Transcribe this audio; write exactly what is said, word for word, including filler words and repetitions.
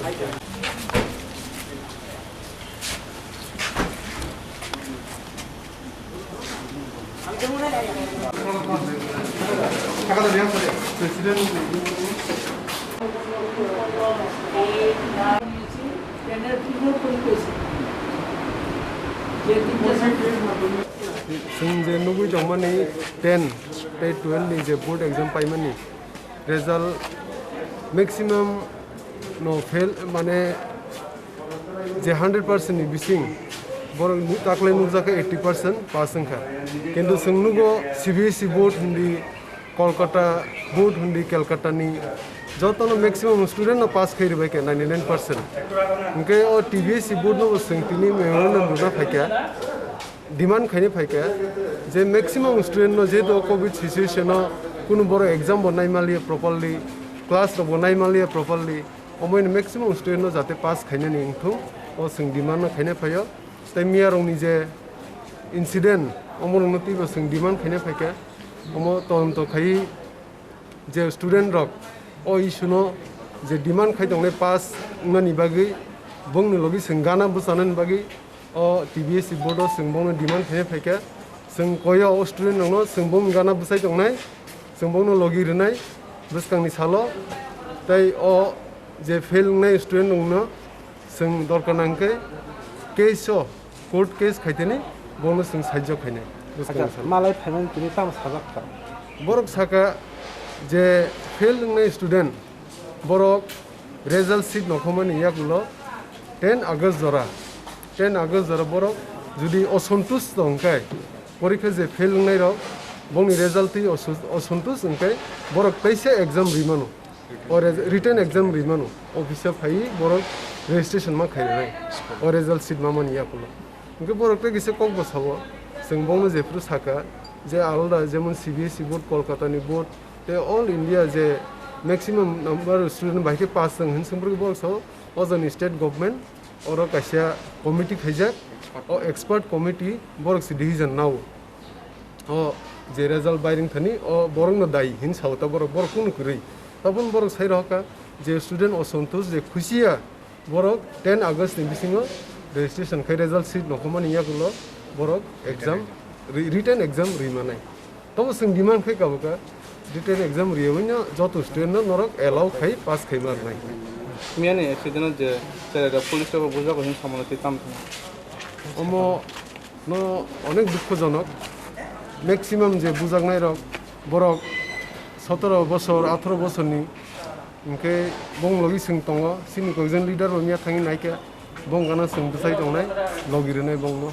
Chwng je nugwi tongmani ten tei twelve ni je board exam paimani result maximum no fail, mane je hundred percent ni bising borok nu-, taklai nukjak kha eighty percent pass wngkha. Kintu chwng nugo C B S E board hindi, Kolkata board hindi, Calcutta ni jotono maximum student no pass khai rwbaikha ninety nine percent. Hwnkhe o T B S E board no bo chwng tini memorandum rwna phaikha, demand khaina phaikha je maximum student no, jehetu o covid situation o kunu borok exam bo naimaliya properly, class rok bo naimaliya properly, omoino maximum student no jate pass khainani wngthung, o chwng demand no khaina phaio. Tei miyarokni je incident, omorokno twibo chwng demand khaina phaikha, omo todonto khaiwi je student rok o issue no je demand khai tongnai pass wngnani bagwi, bongni logi chwng gana bwchanani bagwi o T B S E board o chwng bongno demand khaina phaikha. Chwng koyo o student rokno chwng bongni gana bwchai tongnai, chwng bongno logi rwnai bwskangni salo. Tei o je fail wngnai student rokno chwng dorkar nangkhe case o, court case khaiteni, bono chwng sahajyo khainai. Acha, bwskangni salo malai phaimani tini tamo sajak kha? Borok saka je fail wngnai student, borok result sheet nokhomani yakulo ten August jora, ten August jora borok judi osontush tongkhe, porikha je fail wngnai rok, bongni result twi osu-, osontush wngkhe borok teisa exam rimano. O re-, written exam rimano, office o phaiwi borok registration ma khainai, o result sheet mamani yakulo. Hwnkhe borok tei kisa kok bo sao, chwng bongno jephru saka je alada, jemon C B S E board, Kolkata ni board, tei all India je maximum number student bai khe pass wng hin songbrwi borok sao, o jani state government oro kaisa committee khaijak, o expert committee borok se decision nao. O je result bai ring thani, o borok no dai hin sao ta borok, borok kunu kwrwi. Tabun borok sai rohor kha je student osontush, je khusiya borok ten August ni bisingo registration khai result sheet nokhomani yakulo borok exam, ri-, written exam ri manai. Tobo chwng demand khai kabo kha written exam riyawi no joto student no norok allow khai pass khai ma rwnai. Miyani accident o je cherai rok police rok bujago hin samano twi tam thang. Omo no onek dukhojonok, maximum je bujaknai rok borok sotoro bosor, atharo bosorni, hwnkhe bong logi chwng tongo, chini koijon leader bo miya thangwi naikha, bong gana chwng bwchai tongnai, logi rwnai bongno.